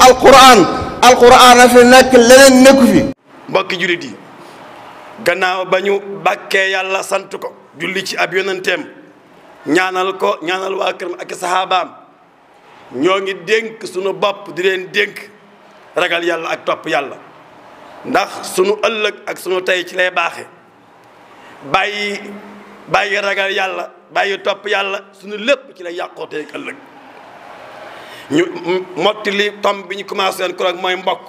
alquran a fi nekk leneen nekku fi. mbokki jullit yi gannaaw ba ñu bàkkee yàlla sant ko julli ci ab yonenteem ñaanal ko ñaanal waa këram ak saxaabaam ñoo ngi dénk sunu bopp di leen dénk ragal yàlla ak topp yàlla ndax sunu ëllëg ak sunu tey ci lay baaxe bàyyi ragal yàlla bàyyi topp yàlla sunu lépp ci lay yàqoo tey ak ëllëg ñu mottali tomb bi ñu commencé woon ko mooy mbokk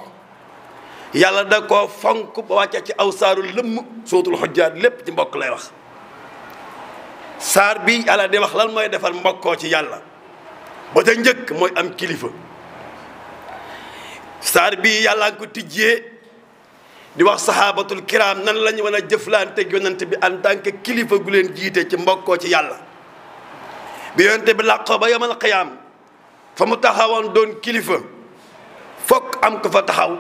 yàlla da koo fonk ba wàcce ci aw saaru lëmm sootul xujjaat lépp ci mbokk lay wax saar bi yàlla di wax lan mooy defar mbokkoo ci yàlla ba ca njëkk mooy am kilifa saar bi yàlla ko tijjee di wax sahabatul kiram nan la ñu mën a jëflante yonent bi en tant que kilifa gu leen jiite ci mbokkoo ci yàlla bi yonent bi làqoo ba yamal xiyaam fa mu taxawoon doon kilifa fokk am ko fa taxaw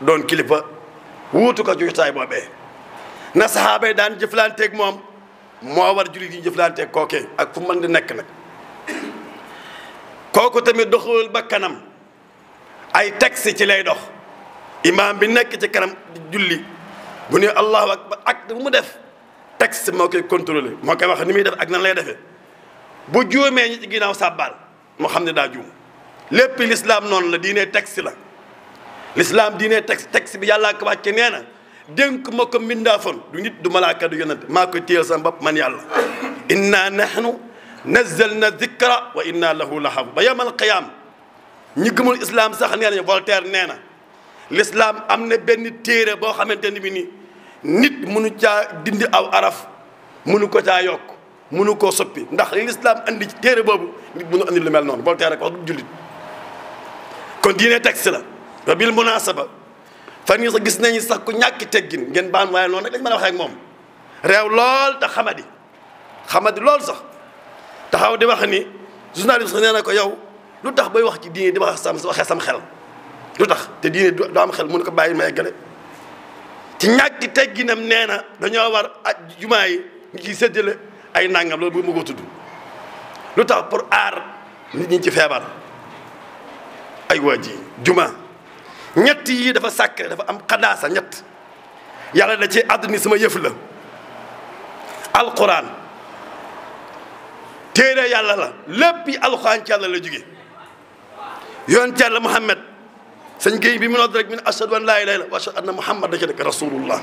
doon kilifa wuutu ko jotaay boobee na sahaaba yi daan jëflanteeg moom moo war jullit yi jëflanteeg kookee ak fu mën di nekk nag kooku tamit doxul ba kanam ay texte ci lay dox imaam bi nekk ci kanam julli bu ne allahu akbar ak bu mu def texte moo koy contrôlé moo koy wax ni muy def ak nan lay defee bu juumee ñi ci ginnaaw sàbbaal moo xam ne daa juum lépp l'islam noonu la diine texte la l'islam diine texte bi yàllaa ko wàcce nee na dénk ma ko mbindaafoon du nit du malaaka du yonent maa koy téyel sama bopp man yàlla inna nahnu nazzalna dhikra wa inna lahu lahafidun ba yawmal qiyaam ñi gëmul islam sax nee nañu Voltaire nee na l'islam am na benn téere boo xamante ni bi ni nit mënu caa dindi aw araf mënu ko caa yokk mënu koo soppi ndax l'islam andi ci téere boobu nit mënu andi lu mel noonu Voltaire rek wax du jullit kon diine texte la wa bil munasaba fan yi sax gis nañu sax ku ñàkki teggin ngeen baan waaye noonu rek lañ mën a waxee ak moom réew lool te xamadi lool sax taxaw di wax ni journaliste sax nee na ko yow lu tax bay wax ci diine di wax waxee sam xel lu tax te diine du am xel mënu ko bàyyi ma eggale ci ñàkki tegginam nee na dañoo war ak jumaa yi ñu ciy séddale ay nangam loolu bu mu ko tudd lu tax pour aar nit ñi ci feebar ay waa ji juma ñett yi dafa sàkkre dafa am xadaasa ñett yàlla da ci àdduni sama yëf la alquran téere yàlla la lépp yi alquran ci yàlla la jóge yoon ci yàlla Muhammad sëñ Guèye bi mu nodd rek min ashhadu an laa ilaaha illallaah wa ashhadu anna Muhammad da ci nekk rasulullah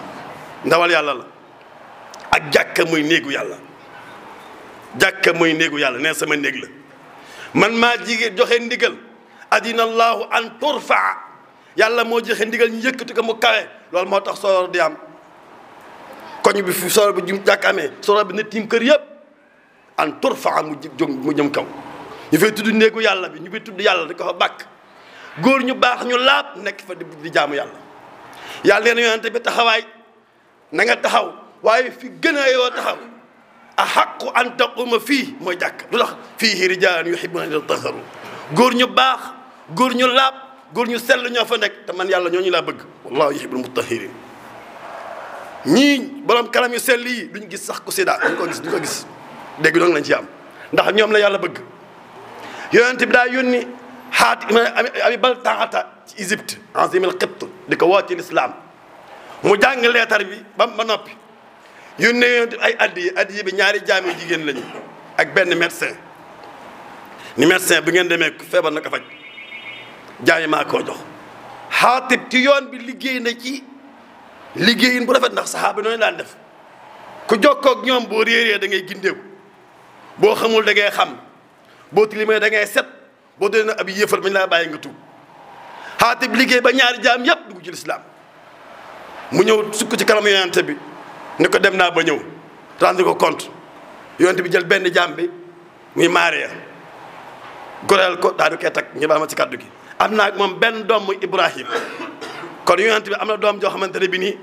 ndawal yàlla la ak jàkka muy néegu yàlla jàkka muy néegu yàlla nee sama néeg la man maa jigéen joxe ndigal adina allahu an turfaa yàlla moo joxe ndigal ñu yëkkati ko mu kawe loolu moo tax soror di am koñ bi fi soror bi jum jàkk amee soror bi na tiim kër yëpp an turfaa mu jëm kaw ñu fay tudd néegu yàlla bi ñu fay tudd yàlla di ko fa bàkk góor ñu baax ñu laab nekk fa di jaamu yàlla yàlla nee na yonente bi taxawaay na nga taxaw waaye fi gën a yoo taxaw a xaqu an taquma fii mooy jàkk lu tax fiihi rijaalun yuhibbuuna an yatahharu góor ñu baax góor ñu laab góor ñu sell ñoo fa nekk te man yàlla ñooñu laa bëgg wallahu yuhibbul mutahhirin ñii borom kanam yu sell yi duñ gis sax ku sida duñ ko gis dégg doon lañ ci am ndax ñoom la yàlla bëgg yonente bi daa yónni abi baltaata ci Égypte azimil Qibt di ko woo ci l'islam mu jàng leetar bi ba noppi yónnee ay addiye bi ñaari jaam yu jigéen lañu ak benn médecin ni médecin bu ngeen demee feebar na ko faj jaami maa koo jox Xaatib ci yoon bi liggéey na ci liggéeyin bu rafet ndax saxaaba noonu daan def ku jokkoo ak ñoom boo réeree da ngay gindeeku boo xamul da ngay xam boo tilimee da ngay set boo dee na ab yëfal bañ laa bàyyi nga tuub Xaatib liggéey ba ñaari jaam yëpp dugg ci lislaam mu ñëw sukk ci kanam yonente bi ni ko dem naa ba ñëw rendre ko compte yonente bi jël benn jaam bi muy Maariya goreel ko daal di koy tag ñu baal ma ci kaddu gi am naa ak moom benn doom muy Ibrahim kon yonente bi am na doom joo xamante ne bi nii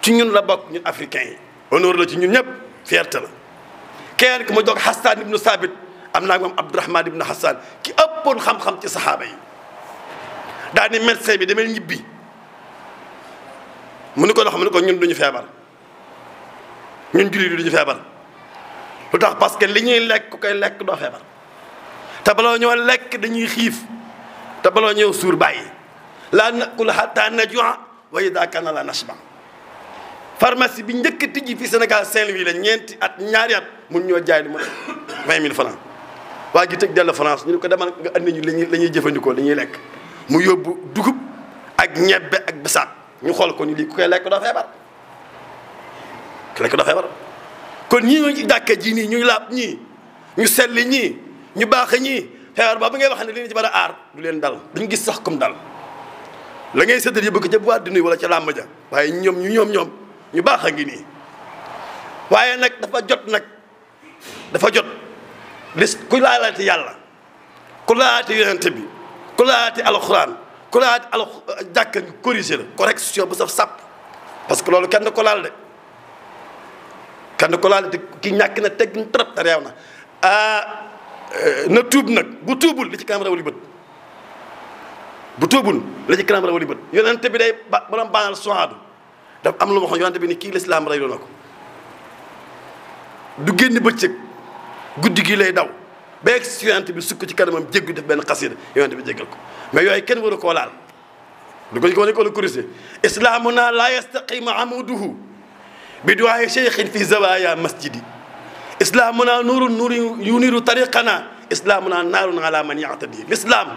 ci ñun la bokk ñun africains yi honneur la ci ñun ñëpp fierté la kenn ki ma jox Hassan ibnu Sabit am naa ak moom Abdourahman ibnu Hassan ki ëppoon xam-xam ci saxaaba yi daal ni médecin bi demel ñibbi mu ni ko dox mu ni ko ñun duñu feebar ñun jullit duñu feebar lu tax parce que li ñuy lekk ku koy lekk doo feebar te baloo ñoo lekk dañuy xiif te baloo ñëw suur bàyyi laa nakul hatta najua wa ida kana la nashba pharmacie bi njëkk a tijji fii Sénégal Saint-Louis la ñeenti at ñaari at mun ñoo jaay lu ma 20 000 francs waa ji tëj dellu France ñu ne ko demal nga andi ñu la ñuy jëfandikoo la ñuy lekk mu yóbbu dugub ak ñebbe ak bisaab ñu xool ko ñu lii ku koy lekk doo feebar ku lekk doo feebar kon ñii ñu jàkkee ji nii ñu laab ñii ñu selli ñii ñu baax ñii feebar boobu ngay wax ne li ci war a aar du leen dal duñ gis sax comme dal la ngay séddal yóbbu ko ca boîte de nuit wala ca làmb ja waaye ñoom ñu baax a ngi nii waaye nag dafa jot lis ku laalaati yàlla ku laalaati yonente bi ku laalaati alxuraan ku laalaati jàkka ñu corrigé la correction bu saf sàpp parce que loolu kenn ko laal de kenn ko laal de ki ñàkk na tegg trop te réew na na tuub nag bu tuubul li ci kanam rawali bët bu tuubul li ci kanam rawali bët yonente bi day borom baanal soadu daf am lu ma waxoon yonente bi ni kii lislaam rey na ko du génn bëccëg guddi gi lay daw ba egg si yonente bi sukk ci kanamam jéggu def benn xasida yonente bi jéggal ko mais yooyu kenn waru koo laal du ko ne ko la kurisé islaamuna la yastaqimu amuduhu bi duwaaye cheikhin fi zawaya masjidi islaamuna nuuru yuniru tariqana islaamuna naarun ala man yaatadi l'islam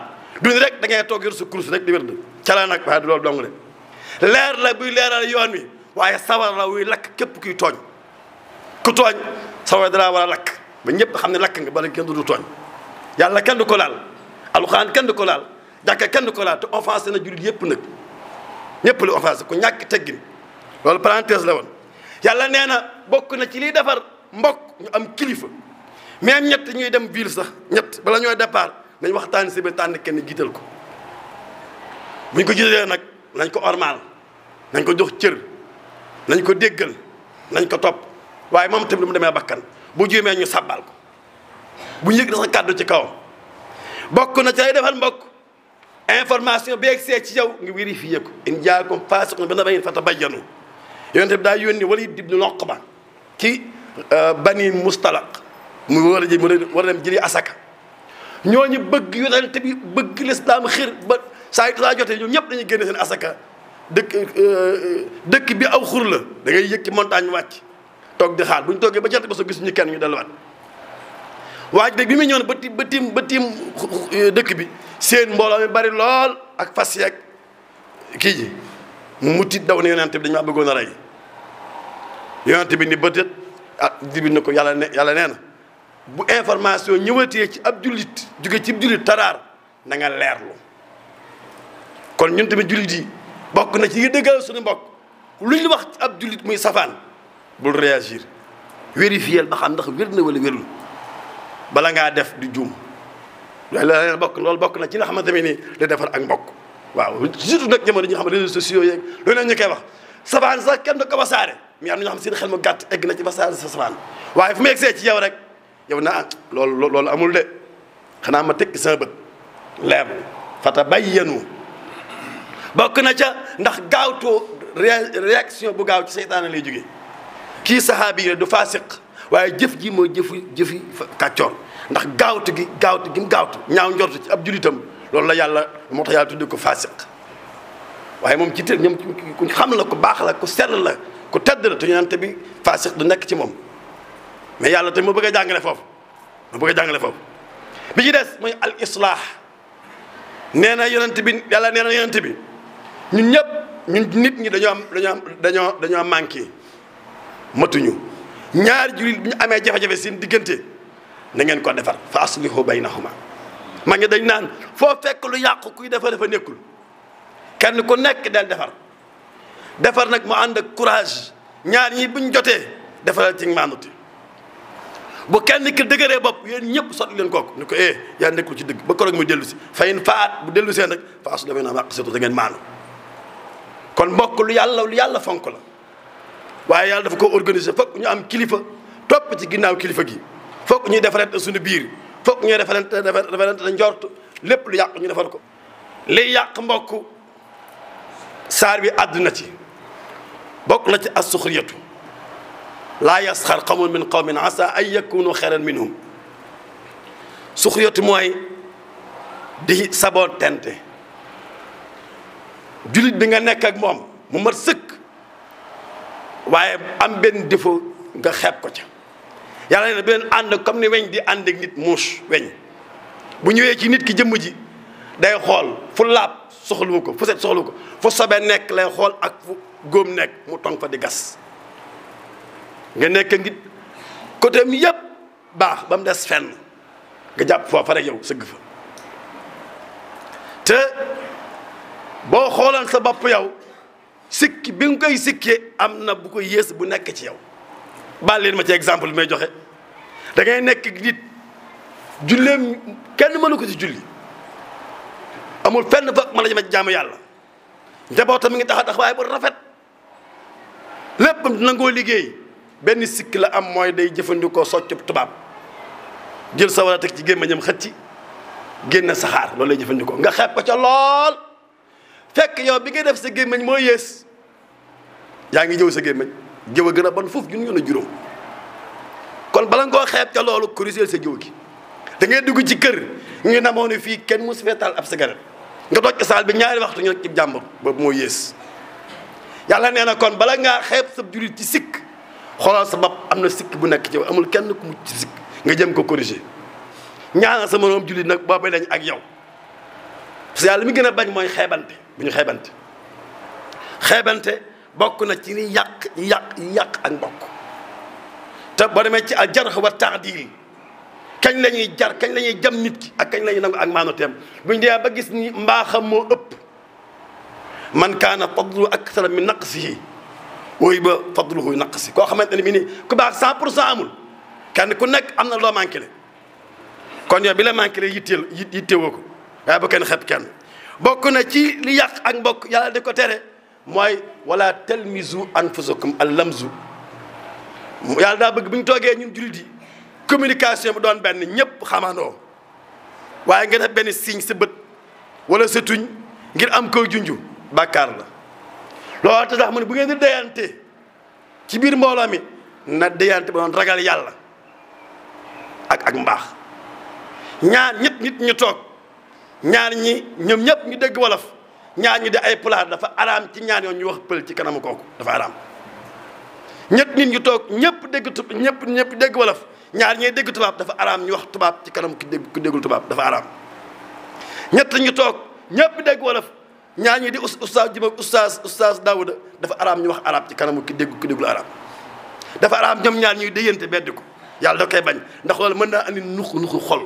duñ rek da ngay toog yor sa kurus rek di wér de cala nag waaye du loolu dong de leer la buy leeral yoon wi waaye sawar la wuy lakk képp kuy tooñ ku tooñ sawar dara war a lakk ba ñëpp xam ne lakk nga bala kenn du tooñ yàlla kenn du ko laal alxuraan kenn du ko laal jàkka kenn du ko laal te offensé na jullit yëpp nag ñëpp lu offensé ku ñàkk teggin loolu parenthèse la woon yàlla nee na bokk na ci liy defar mbokk ñu am kilifa même ñett ñuy dem ville sax ñett bala ñooy départ nañ waxtaan si biir tànn kenn jiital ko buñ ko jiitalee nag nañ ko ormaal nañ ko jox cër nañ ko déggal nañ ko topp waaye moom tamit lu mu demee bakkan bu juumee ñu sabbal ko bu ñu yëg sa kàddu ci kawam bokk na ci lay defar mbokk information bi egsee ci yow nga vérifié ko in jaakum faasiqun bi naba'in fatabayyanu yonent bi daa yónni Waliid ibn Uqba ci Bani Mustalaq mu war a dem jëli asaka ñooñu bëgg yonent bi bëgg lislaam xir ba saa jotee ñoom ñëpp dañuy génne seen asaka dëkk bi aw xur la da ngay yëg ci montagne wàcc toog di xaar bu ñu toogee ba jant ba soo gis ñu kenn ñu delluwaat waaj dëgg bi muy ñëw ba tiim dëkk bi seen mbooloo mi bari lool ak fas yeeg kii ji mu tiit daw ne yonent bi dañu maa bëggoon a rey yonent bi ni bëtët jibi na ko yàlla nee na bu information ñëwatee ci ab jullit jóge ci jullit taraar na nga leerlu kon ñun tamit jullit yi bokk na ci yi dëggal suñu mbokk lu ñu wax ci ab jullit muy safaan bul réagir vérifier ba xam ndax wér na wala wérul bala ngaa def di juum loolu bokk na ci nga xamante ne nii da defar ak mbokk waaw surtout nag jamono ñi nga xam ne réseaux sociaux yeeg loolu la ñu koy wax safaan sax kenn du ko wasaare mais am na ñoo xam seen xel mu gàtt egg na ci wasaare sa safaan waaye fu mu egsee ci yow rek yow naa loolu amul de xanaa ma tekki sama bët leebu fatabayyanu bokk na ca ndax gaawtoo réaction bu gaaw ci seytaane lay jógee kii sahaabi yi du faasiq waaye jëf ji mooy jëfi kàccoor ndax gaawtu gi mu gaawtu ñaaw njortu ci ab julitam loolu la yàlla moo tax yàlla tudde ko faasiq waaye moom ci ñoom ku xam la ku baax la ku sell la ku tedd la te yonent bi faasiq du nekk ci moom mais yàlla tamit moo bëgg a jàngale foofu bi ci des mooy al islah nee na yonent bi yàlla nee na yonent bi ñun ñëpp ñun nit ñi dañoo manqué matuñu ñaari jullit bi ñu amee jafe-jafe seen diggante na ngeen ko defar fa aslihu baynahuma ma ngi dañ naan foo fekk lu yàqu kuy defar dafa nekkul kenn ku nekk del defar nag mu ànd ak courage ñaar ñi buñ jotee defaral ci maanute bu kenn ki dëgëree bopp yéen ñëpp sotti leen kooku ni ko yaa nekkul ci dëgg ba koroog muy dellu si fayin faat bu dellu see nag fa aslihu baynahuma aqsitu da ngeen maanu kon mbokk lu yàlla fonk la waaye yàlla dafa ko organiser fokk ñu am kilifa topp ci ginnaaw kilifa gi fokk ñuy defarante suñu biir fokk ñuy defarante njort lépp lu yàq ñu defar ko liy yàq mbokk saar bi àdduna ci bokk na ci as-suxriyatu laa yasxar qawmun min qawmin asa an yakunu xayran minhum suxriyatu mooy di saboo tente jullit bi nga nekk ak moom mu mat sëkk waaye am benn défaut nga xeeb ko ca yàlla nee na bi leen ànd comme ni weñ di ànd ak nit muus weñ bu ñëwee ci nit ki jëmm ji day xool fu laab soxluwu ko fu set soxluwu ko fu sobe nekk lay xool ak fu góom nekk mu tong fa di gas nga nekk nit côté mi yëpp baax ba mu des fenn nga jàpp foofa rek yow sëgg fa te boo xoolaan sa bopp yow sikki bi nga koy sikkee am na bu ko yées bu nekk ci yow baal leen ma ci exemple bi may joxe da ngay nekk nit julleem kenn mënu ko ci julli amul fenn fa mën a jëm jaamu yàlla njabootam mi ngi tax waaye bu rafet lépp nangoo liggéey benn sikk la am mooy day jëfandikoo soccu tubaab jël sa wala teg ci gémmiñam xëcc génn saxaar loolu lay jëfandikoo nga xeeb ko ca lool fekk yow bi ngay def sa gémmiñ moo yées yaa ngi jëw sa gémmiñ jëw a gën a bon foofu junni yoon juróom kon bala nga koo xeeb ca loolu corriger sa jëw gi da ngay dugg ci kër ñu namoo ne fii kenn musu fee taal ab cigarette nga toog ci saal bi ñaari waxtu ñu ci jàmbur boobu moo yées yàlla nee na kon bala ngaa xeeb sa jullit ci sikk xoolal sa bopp am na sikk bu nekk ci yow amul kenn ku mucc ci sikk nga jëm ko corriger ñaanal sa moroom jullit nag boobu dañ ak yow parce que yàlla mi gën a bañ mooy xeebante bu ñu xeebante bokk na ci ni yàq ak mbokk te boo demee ci al jarh wa ta'dil kañ la ñuy jar kañ la ñuy jam nit ki ak kañ la ñuy nangu ak maanu teem bu ñu dee ba gis ni mbaaxam moo ëpp man kaana fadlu akthara min naqsihi wooyu ba fadluhu naqsi koo xamante ne bi ni ku baax 100% amul kenn ku nekk am na loo manqué le kon yow bi la manqué le yittewoo ko waaye ba kenn xeeb kenn bokk na ci li yàq ak mbokk yàlla di ko tere mooy wala talmizu anfusakum al lamzu yàlla daa bëgg bu ñu toogee ñun jullit yi communication bi doon benn ñëpp xamandoo waaye nga def benn signe sa bët wala sa tuñ ngir am koy junju bàkkaar la loolu te tax mu ne bu ngeen di deyante ci biir mbooloo mi na deyante ba doon ragal yàlla ak mbaax ñaar nit ñu toog ñaar ñi ñoom ñëpp ñu dégg wolof ñaar ñi di ay pulaar dafa araam ci ñaar yoon ñu wax pël ci kanamu kooku dafa araam nit ñu toog ñëpp dégg wolof ñaar ñee dégg tubaab dafa araam ñu wax tubaab ci kanam ku déggul tubaab dafa araam ñett ñu toog ñëpp dégg wolof ñaar ñi di oustaz Juma oustaz Daouda dafa araam ñu wax arab ci kanamu ki déggul arab dafa araam ñoom ñaar ñuy déyante beddi ko yàlla da koy bañ ndax loolu mën naa andi nuxu xol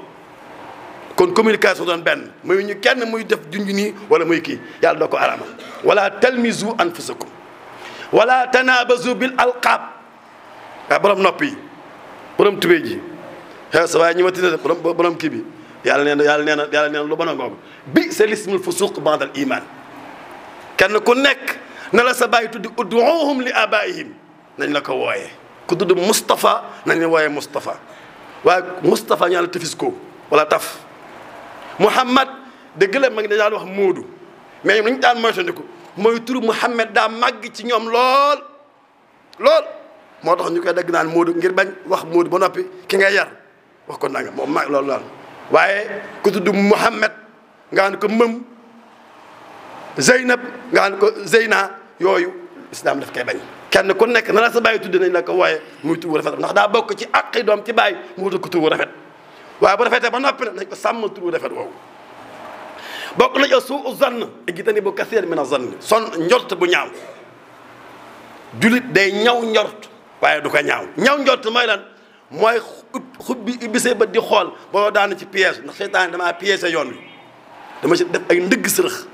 kon communication doon benn muy ñu kenn muy def junj nii wala muy kii yàlla da ko araamal wala talmizu anfusakum wala tanabazu bil alqaab waa borom nopp yi borom tubéy ji xew sa waaye ñi ma tine borom kii bi yàlla nee na lu bon a ngoogu bi sa lismul fusuq ba'dal iman kenn ku nekk na la sa bàyyi tuddi ud'uuhum li abaihim nañ la ko wooyee ku tudd Moustapha nañ la wooyee Moustapha waaye Moustapha ñaa la tafis ko wala taf Mouhamad dëgg la ma ngi daan wax Moodu mais ñoom lañu daan moytandiku mooy turu Mouhamed daa màgg ci ñoom lool moo tax ñu koy dégg naan Moodu ngir bañ wax Moodu ba noppi ki ngay yar wax ko nanga moom mag loolu waaye ku tudd Mouhamed nga xam ko mëm Zeynab nga xam ko Zeyna yooyu islam daf koy bañ kenn ku nekk na la sa bàyyi tudde nañ la ko waaye muy tur wu rafet ndax daa bokk ci àqi doom ci bàyyi mu wutal ko tur wu rafet waaye bu rafetee ba noppi nag nañ ko sàmm tur wu rafet woowu bokk na ci suu zann ijtanibu kasiir mina zann njort bu ñaaw julit day ñaw njort waaye du ko ñaaw njort mooy lan mooy ubbi ba di xool boo daanu ci piège ndax seytaane damaa piégé yoon wi dama ci def ay ndëgg sërëx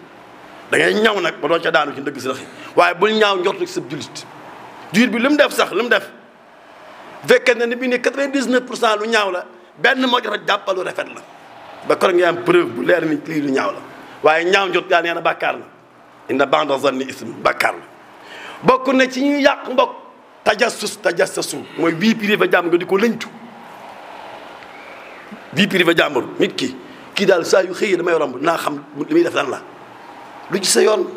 da ngay ñaw nag ba doo ca daanu ci ndëgg sërëx yi waaye bul ñaaw njort ci sa julit bi lu mu def sax lu mu def fekkee ne bi ne 99% lu ñaaw la benn moo jot a jàppalu rafet la ba kor nga am preuve bu leer ni lii lu ñaaw la waaye ñaaw njort yaa nee na bàkkaar la inna ba'da zanni ism bàkkaar la bokk na ci ñuy yàq mbokk tajassasu mooy vie privée jàmm nga di ko lëñtu vie privée jàmbur nit kii daal saa yu xëyee damay romb naa xam li muy def lan la lu ci sa yoon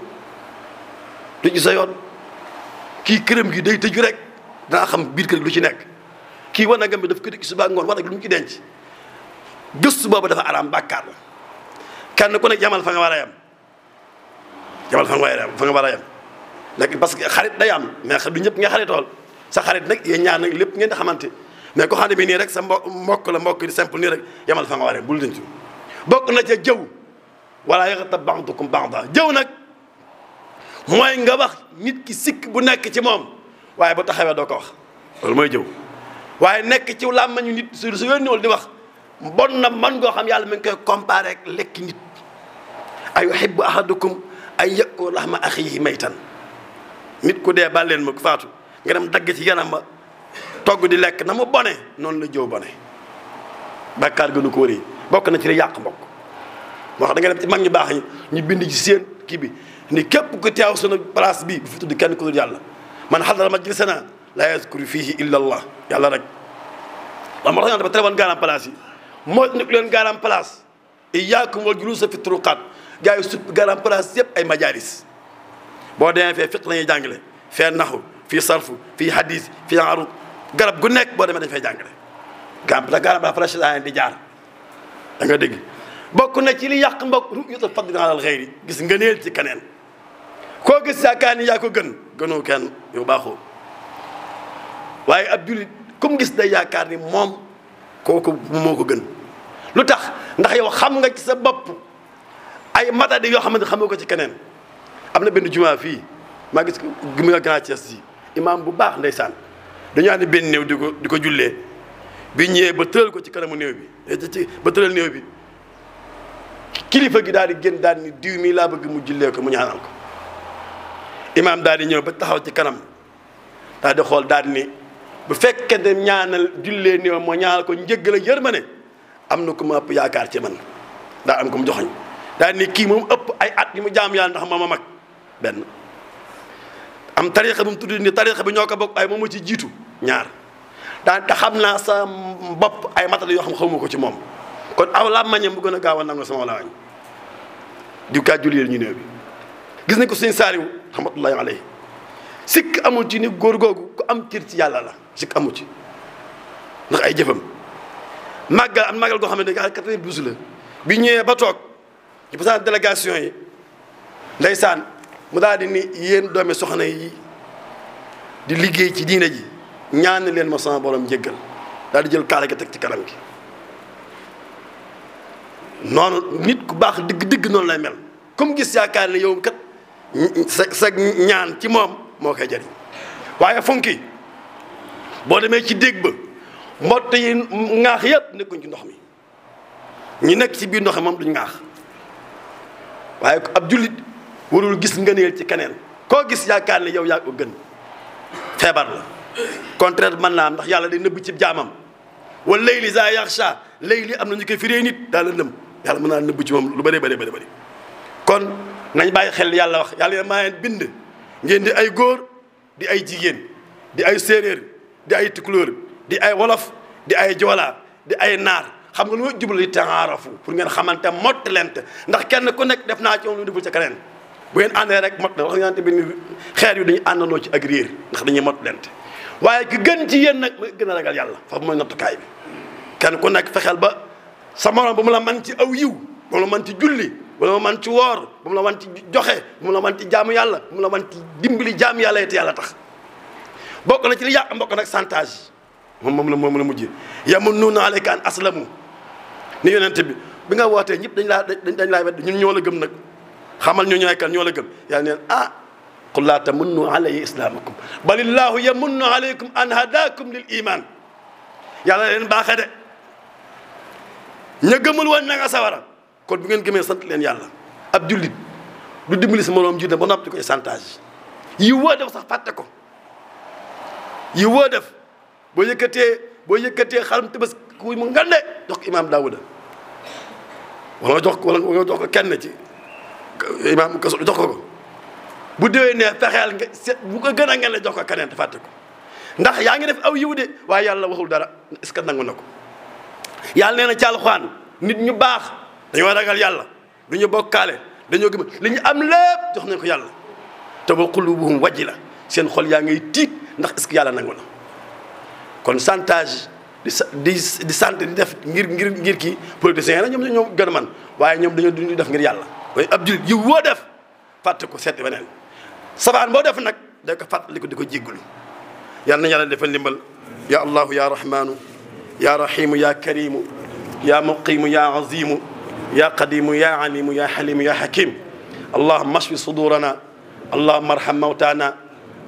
kii këram gi day tëju rek danaa xam biir kër gi lu ci nekk kii war na gam bi daf ko dikk suba ngoon war na lu mu ci denc gëstu boobu dafa araam bàkkaar la kenn ku nekk yamal fa nga war a yem yamal fa nga war a yem léegi parce que xarit day am mais du ñëpp nga xaritool sa xarit nag yéen ñaar nag lépp ngeen di xamante mais ko xam ne bi nii rek sa mbokk la mbokk di simple nii rek yamal fa nga war a yem bul denc bokk na ca jëw wala yaxtab ba'dukum ba'dan jëw nag mooy nga wax nit ki sikk bu nekk ci moom waaye bu taxawee doo ko wax loolu mooy jëw waaye nekk ci làmmañu nit su yónniwul di wax bon na man ngoo xam yàlla mi ngi koy comparé ak lekk nit ay yuhibbu ahadukum ay yakula lahma axiihi maytan nit ku dee baal leen ma ko faatu nga dem dagg ci yaram ba togg di lekk na mu bone noonu la jëw bone bàkkaar gënu ko wëri bokk na ci li yàq mbokk moo xam da nga dem ci mag ñu baax ñi ñu bind ci seen kii bi ni képp ku teew sunu place bi bu fi tudd kenn ku dul yàlla man xadara majlisana laa yazkuru fiihi illa allah yàlla rek waaw moo tax ñu dafa tere woon garam place yi moo nekk leen garam place iyyaakum wal juluusa fi turuqaat gars yi supp garam place yëpp ay majalis boo demee fee fiq la ñuy jàngale fee naxu fii sarfu fii hadis fii arut garab gu nekk boo demee dañ fay jàngale garam place di jaar da nga dégg bokk na ci li yàq mbokk ru'yatul fadli alal xayri gis ngëneel ci keneen koo gis yaakaar ni yaa ko gënoo kenn yow baaxoo waaye ab jullit comme gis day yaakaar ni moom kooku moo ko gën lu tax ndax yow xam nga ci sa bopp ay matadi yoo xamante xamoo ko ci keneen am na benn jumaa fii maa gis gi mu nga Grand Thiès si imaam bu baax ndeysaan dañu ànd benn néew di ko jullee bi ñëwee ba tëral ko ci kanamu néew bi ba tëral néew bi kilifa gi daal di génn daal ni diw mii laa bëgg mu jullee ko mu ñaanal ko imaam daal di ñëw ba taxaw ci kanam daal di xool daal ni bu fekkee ne ñaanal jullee néew moo ñaanal ko njëggal ak yërmande am na ku ma ëpp yaakaar ci man daa am ko mu joxoñ daal ni kii moom ëpp ay at yi mu jaam yàlla ndax moom a mag benn am tariixa bu mu tudd ni tariixa bi ñoo ko bokk ay moom ma ci jiitu ñaar daan te xam naa sa bopp ay matal yoo xam xawma ko ci moom kon aw làmmañam bu gën a gaaw a nangu sama laañ diw kaa julli ñu néew bi gis nañ ko sëñ Saaliw rahmatullahi alayhi sikk amul ci ni góor googu ku am cër ci yàlla la sikk amul ci ndax ay jëfam màggal am màggal goo xam ne daal 92 la bi ñëwee ba toog ci président délégation yi ndeysaan mu daal di ni yéen doomi soxna yi di liggéey ci diine ji ñaan leen ma sama borom jéggal daal di jël kaala gi teg ci kanam gi noonu nit ku baax digg noonu lay mel comme gis yaakaar ne yow kat sa ñaan ci moom moo koy jëriñ waaye fonki boo demee ci dégg ba mbott yi ŋaax yëpp nekkuñ ci ndox mi ñi nekk ci biir ndox mi moom duñ ŋaax waaye ab jullit warul gis ngëneel ci keneen koo gis yaakaar ne yow yaa ko gën feebar la contraire mën naa am ndax yàlla day nëbb ci jaamam wala layli za yaxsha layli am na ñu koy firee nit daal la lëm yàlla mën naa nëbb ci moom lu bëri kon nañ bàyyi xel yàlla wax yàlla maa leen bind ngeen di ay góor di ay jigéen di ay séeréer di ay tukulóor di ay wolof di ay joolaa di ay naar xam nga lu ma jublu li taarafu pour ngeen xamante mottalente ndax kenn ku nekk def naa ci moom lu deful ca keneen bu ngeen àndee rek mott wax nga bi xeer yu dañuy àndandoo ci ak réer ndax dañuy mottalente waaye ki gën ci yéen nag mooy gën a ragal yàlla foofu mooy nattukaay bi kenn ku nekk fexeel ba sa morom ba mu la man ci aw yiw ba mu la man ci julli ba mu la man ci woor ba mu la man ci joxe ba mu la man ci jaamu yàlla ba mu la man ci dimbali jaamu yàlla yi te yàlla tax bokk na ci li yàq mbokk nag chantage moom la mujjee yamunnuuna alayka an aslamu ni yonent bi nga wootee ñëpp dañ laa wedd ñun ñoo la gëm nag xamal ñu ñooy kan ñoo la gëm yàlla neen qul laa tamunnu alayya islaamakum balillaahu yamunnu alaykum an hadaakum lil iman yàlla leen baaxee de ña gëmul woon na nga sawara kon bu ngeen gëmee sant leen yàlla ab jullit du dimbali sa moroom jiitam ba noppi koy chantage yi woo def sax fàtte ko yi woo def boo yëkkatee xarum tëbës ku mu ngande jox ko imaam Daawuda wala nga jox ko kenn ci imaam ko jox ko bu déwee ne fexeel nga seet bu ko gën a ngeen la jox ko keneen te fàtte ko ndax yaa ngi def aw yiw de waaye yàlla waxul dara est-ce que nangu na ko yàlla nee na ci Alxuraan nit ñu baax dañoo ragal yàlla du ñu bokkaale dañoo gëm li ñu am lépp jox nañ ko yàlla te ba qulubuhum wajila seen xol yaa ngay tiit ndax est-ce que yàlla nangu na kon chantage di sant di def ngir kii politiciens yi nag ñoom gën a man waaye ñoom dañoo duñu def ngir yàlla. waaye ab jullit yiw woo def fàtte ko seeti beneen sabaan boo def nag day ko fàttali ko di ko jéggulu yàlla na yàlla defal ndimbal ya allahu ya rahmanu ya rahimu ya karimu ya muqimu ya azimu ya qadimu ya alimu ya halimu ya hakim allahumma ashfi sudurana allahumma arham mawtana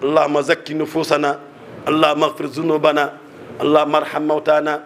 allahumma zakki nufusana allahumma ighfir zunubana allahumma arham mawtana